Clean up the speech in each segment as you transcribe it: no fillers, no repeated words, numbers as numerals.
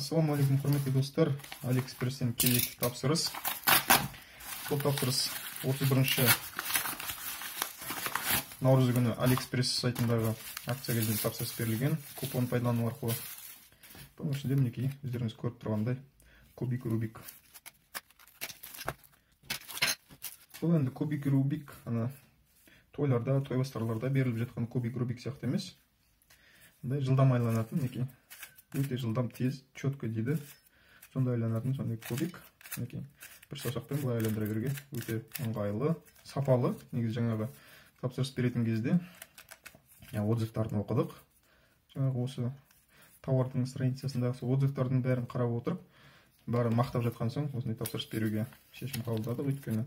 Ассалаумағалейкум, құрметті достар. Алиэкспресстен кезекті тапсырыс. Бұл тапсырыс 31 наурыз күні Алиэкспресс сайтындағы акция кезінде тапсырыс берілген купон пайдалану арқылы. Бұның ішінде мінекей өздеріңіз көріп тұрғандай кубик Рубик. Бұл енді кубик Рубик ана тойларда, тойбастарларда беріліп жатқан кубик Рубик сияқты емес. Мындай жылдам айланатын, мінекей өте жылдам, тез, четко дейді. Сондай айланатын сондай кубик. Мінекей бір саусақпен былай айландыра беруге өте ыңғайлы, сапалы. Негізі жаңағы тапсырыс беретін кезде отзывтарын оқыдық. Жаңағы осы тауардың страницасындағы сол отзывтардың бәрін қарап отырып, бәрін мақтап жатқан соң осындай тапсырыс беруге шешім қабылдадық. Өйткені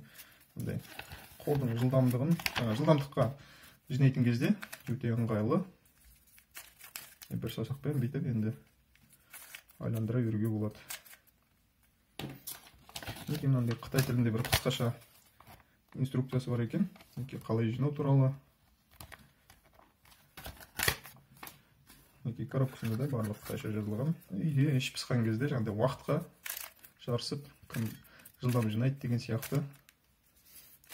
мындай қолдың жылдамдығын, жылдамдыққа жинайтын кезде өте ыңғайлы. Бір саусақпен бүйтіп енді айландыра беруге болады. Мінекей мынандай қытай тілінде бір қысқаша инструкциясы бар екен. Мінекей қалай жинау туралы. Мінекей коробкасында да барлық қытайша жазылған. Үйде іш пысқан кезде жаңағыдай уақытқа жарысып, кім жылдам жинайды деген сияқты.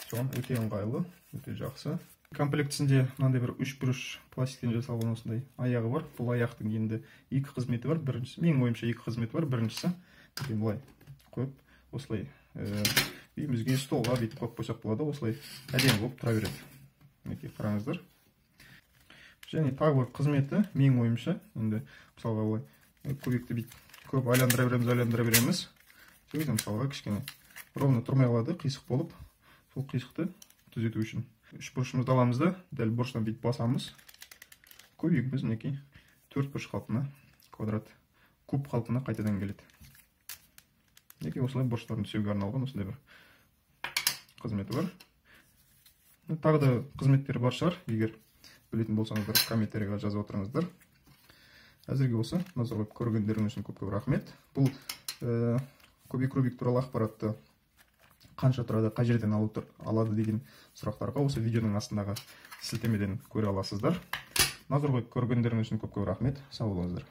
Соған өте ыңғайлы, өте жақсы. Комплектісінде мынандай бір үш бұрыш пластиктен жасалған осындай аяғы бар. Бұл аяқтың енді екі қызметі бар. Біріншісі, менің ойымша екі қызметі бар. Біріншісі, былай қойып, осылай үйімізге, столға бүйтіп қойып қойсақ болады. Осылай әдемі болып тұра береді. Мінекей қараңыздар. Және тағы бір қызметі, менің ойымша, енді мысалға былай кубикті бүйтіп көп айландыра береміз, айландыра береміз. Сол кезде мысалға кішкене ровно тұрмай қалады, қисық болып. Сол қисықты түзету үшін үш бұрышымызды аламыз да, дәл бұрыштан бүйтіп басамыз. Кубигіміз мінекей төрт бұрыш қалпына, квадрат, куб қалпына қайтадан келеді. Мінекей осылай бұрыштарын түзеуге арналған осындай бір қызметі бар. Тағы да қызметтері бар шығар, егер білетін болсаңыздар комментарийға жазып отырыңыздар. Әзірге осы, назар қойып көргендеріңіз үшін көп-көп рахмет. Бұл кубик Рубик туралы ақпаратты қанша тұрады, қай жерден алады деген сұрақтарға осы видеоның астындағы сілтемеден көре аласыздар. Назар қойып көргендеріңіз үшін көп-көп рахмет. Сау болыңыздар.